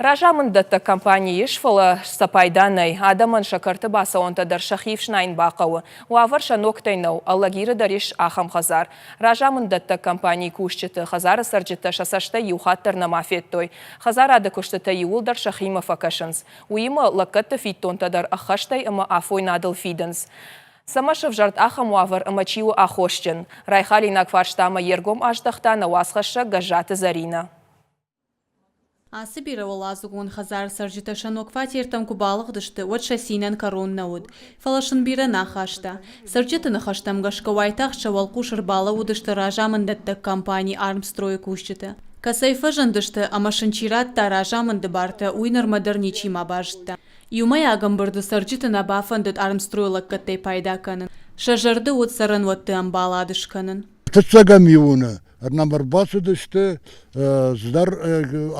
Разамынддӕттӕг компани ис, фӕлӕ сӕ пайда нӕй. Адӕмӕн сӕ кӕрты бацӕуӕнтӕ дӕр сӕхи ӕфснайын бахъӕуы. Уавӕр сӕ ногтӕй нӕу, Алагиры дӕр ис ахӕм хӕдзар. Разамынддӕттӕг компанийы кусджыты, хӕдзары цӕрджытӕ сӕ цӕстӕй иу хатт дӕр нӕма федтой. Хӕдзарады куыстытӕ иууылдӕр сӕхимӕ фӕкӕсынц. Уыимӕ лӕггӕдты фиддонтӕ дӕр ӕххӕстӕй ӕмӕ афойнадыл фидынц. Цӕмӕ сӕвзӕрд ахӕм уавӕр ӕмӕ чи у аххосджын? Райхалинаг фарстамӕ йе ргом аздӕхта нӕ уацхӕссӕг Гӕззаты Зӕринӕ. Ацы бирӕуӕладзыгон хӕдзары цӕрджытӕ сӕ ног фатертӕм куы балыгъдысты, уӕд сӕ цинӕн кӕрон нӕ уыд. Фӕлӕ сын бирӕ нӕ ахаста. Цӕрджыты ныхӕстӕм гӕсгӕ уайтагъд сӕ уӕлхъус ӕрбалӕууыдысты разамынддӕттӕг компани «Армстрой-ы кусджытӕ. Кӕцӕй фӕзындысты ӕмӕ сын чи радта разамынды бартӕ, уый нырмӕ дӕр ничима базыдта. Иумӕйаг ӕмбырды цӕрджыты нӕ бафӕндыд «Армстрой-ы лӕггӕдтӕй пайда кӕнын. Сӕ зӕрды уыд цӕрӕнуӕтты ӕмбалад скӕнын. Фыццӕгӕм июны нӕм ӕрбацыдысты цыдӕр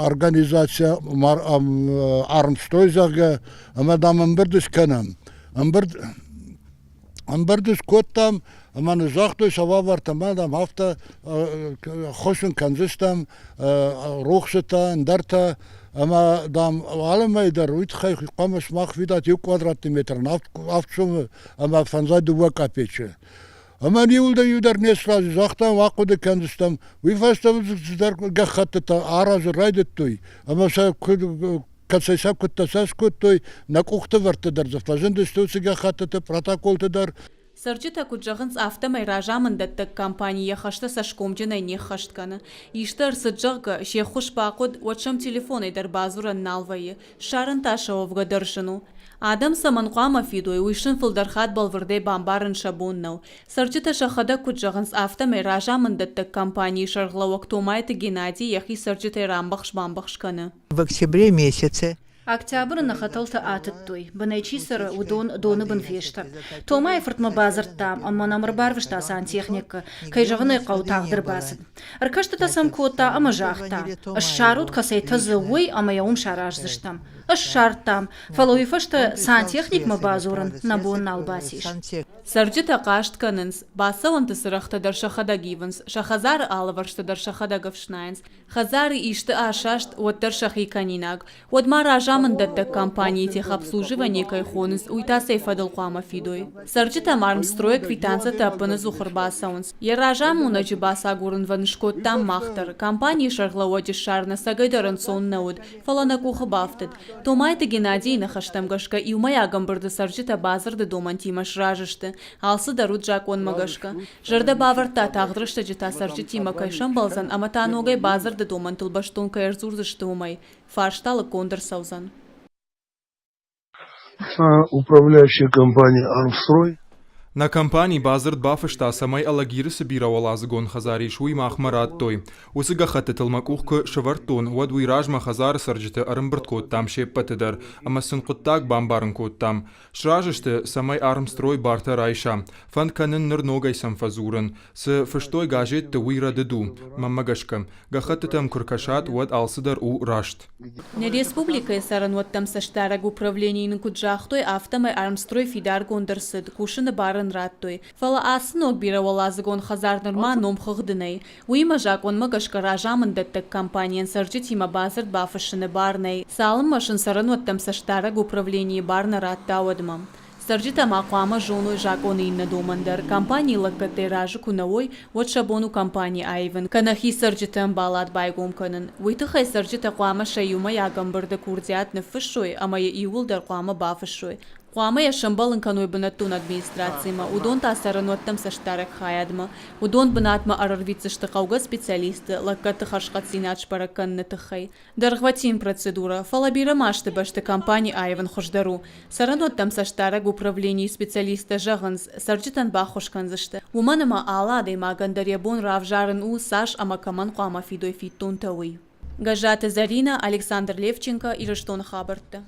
организацийӕ Армстрой, зӕгъгӕ, ӕмӕ, дам, ӕмбырд скӕнӕм. Ӕмбырд ӕмбырд скодтам ӕмӕ нын загътой сӕ уавӕртӕ, ма, дам, афтӕ ххуыс кӕндзыстӕм рухсытӕ, ӕндӕртӕ, ӕмӕ, дам, алы мӕй дӕр уый тыххӕй хъуамӕ сымах фидат иу квадратты метрӕн авд сомы ӕмӕ 52 капеччы. Ӕмӕ иуыл иу дӕр не сразы, загътам, ахъуыды кӕндзыстӕм. Уый фӕстӕ цыдӕр гӕххӕттытӕ аразын райдыдтой, ӕмӕ сӕ кӕцӕй сӕ куыдтӕ сӕ скодтой, нӕ къухты вӕрдты дӕр дзы фӕзындысты уыцы гӕххӕттыты протоколты дӕр. Цӕрджытӕ куыд зӕгъынц, афтӕмӕй разамынддӕттӕг компани йӕ хӕстӕ цӕсгомджынӕй не ххӕст кӕны. Исты ӕрцыд, зӕгъгӕ, се ххуыс бахъуыд, уӕд сӕм телефонӕй дӕр бадзурӕн нал вӕййы. Ссарын та сӕ уӕвгӕ дӕр зын у. Адӕм цӕмӕн хъуамӕ фидой, уый сын фылдӕр хатт бӕлвырдӕй бамбарын сӕ бон нӕу. Цӕрджытӕ сӕхӕдӕг куыд зӕгъынц, афтӕмӕй разамынддӕттӕг компанийы сӕргълӕууӕг Томайты Геннадий йӕхи цӕрджытӕй рамбӕхс-бамбӕхс кӕны. В октябре месяце Октябры нӕ хӕтӕлтӕ атыдтой, бынӕй чи цӕры, уыдон доны бын фесты. Томайы фыртмӕ бадзырдтам ӕмӕ нӕм ӕрбарвыста сантехникы, кӕй зӕгъын ӕй хъӕуы, тагъд ӕрбацыд. Ӕркӕстытӕ сӕм кодта ӕмӕ загъта, ссарут, кӕцӕй тӕдзы, уый ӕмӕ йӕ уым сараздзыстӕм. Ссардтам, фӕлӕ уый фӕстӕ сантехникмӕ бадзурын нӕ бон нал бацис. Цӕрджытӕ хъаст кӕнынц, бацӕуӕнты цырӕгътӕ дӕр сӕхӕдӕг ивынц, сӕ хӕдзары алывӕрсты дӕр сӕхӕдӕг ӕфснайынц. Хӕдзары исты асаст, уӕддӕр сӕхи кӕнинаг. Уӕд ма разамынддӕттӕг компанийы техобслуживание кӕй хонынц, уый та цӕй фӕдыл хъуамӕ фидой? Цӕрджытӕм Армстройы квитанцӕтӕ ӕппынӕдзух ӕрбацӕуынц. Йӕ разамонӕджы бацагурынвӕнд скодтам мах дӕр. Компанийы сӕргълӕууӕджы ссарын ӕцӕгӕйдӕр ӕнцон нӕ уыд, фӕлӕ нӕ къухы бафтыд. Томайты Геннадийы ныхӕстӕм гӕсгӕ, иумӕйаг ӕмбырды цӕрджытӕ бадзырды домӕнтимӕ сразы сты. Алцыдӕр уыд закъонмӕ гӕсгӕ. Зӕрдӕ бавӕрдта, тагъд рӕстӕджы та цӕрджытимӕ кӕй сӕмбӕлдзӕн ӕмӕ та ногӕй бадзырды домӕнтыл бӕстон кӕй ӕрдзурдзысты, уымӕй. Фарста лыггонд ӕрцӕудзӕн. Управляющая компания «Армстрой» Нӕ компани бадзырд бафыста, цӕмӕй Алагиры цы бирӕуӕладзыгон хӕдзар ис, уый махмӕ радтой. Уыцы гӕххӕттытыл мӕ къух куы сӕвӕрдтон, уӕд уый размӕ хӕдзары цӕрджыты ӕрӕмбырд кодтам се ппӕты дӕр ӕмӕ сын хъуыддаг бамбарын кодтам. Сразы сты, цӕмӕй Армстрой бартӕ райса. Фӕнд кӕнын ныр ногӕй сӕм фӕдзурын. Цы фыстой газетты, уый рӕдыд у, мӕнмӕ гӕсгӕ. Гӕххӕттытӕм куы ркӕсат, уӕд алцыдӕр у раст. Нӕ республикӕйы цӕрӕнуӕттӕм цӕстдарӕг управленийы нын куыд загътой, афтӕмӕй Армстрой фидаргонд ӕрцыд, кусыны бар ын радтой. Фӕлӕ ацы ног бирӕуӕладзыгон хӕдзар нырма номхыгъды нӕй. Уыимӕ закъонмӕ гӕсгӕ разамынддӕттӕг компанийӕн цӕрджытимӕ бадзырд бафыссыны бар нӕй, цалынмӕ сын цӕрӕнуӕттӕм цӕстдарӕг управленийы бар нӕ радта, уӕдмӕ. Цӕрджытӕ ма хъуамӕ зоной закъоны иннӕ домӕн дӕр, компанийы лӕггӕдтӕй разы куы нӕ уой, уӕд сӕ бон у компани аивын, кӕнӕ хи цӕрджыты ӕмбалад байгом кӕнын. Уый тыххӕй цӕрджытӕ хъуамӕ сӕ иумӕйаг ӕмбырды курдиат ныффыссой ӕмӕ йӕ иууылдӕр хъуамӕ бафыссой. Хъуамӕ йӕ сӕмбӕлын кӕной бынӕттон администрацимӕ, уыдон та цӕрӕнуӕттӕм цӕстдарӕг хайадмӕ. Уыдон бынатмӕ ӕрӕрвитдзысты хъӕугӕ специалистты, лӕггӕдты хӕрзхъӕддзинад сбӕрӕг кӕныны тыххӕй. Дӕргъвӕтин процедурӕ, фӕлӕ бирӕ масты бӕсты компани аивын хуыздӕр у. Цӕрӕнуӕттӕм цӕстдарӕг управленийы специалисттӕ зӕгъынц, цӕрджытӕн баххуыс кӕндзысты. Уымӕн ӕмӕ алы адӕймагӕн дӕр йӕ бон равзарын у, цас ӕмӕ кӕмӕн хъуамӕ фидой фиддонтӕ, уый. Гӕззаты Зӕринӕ, Александр Левченко, Ирыстоны хабӕрттӕ.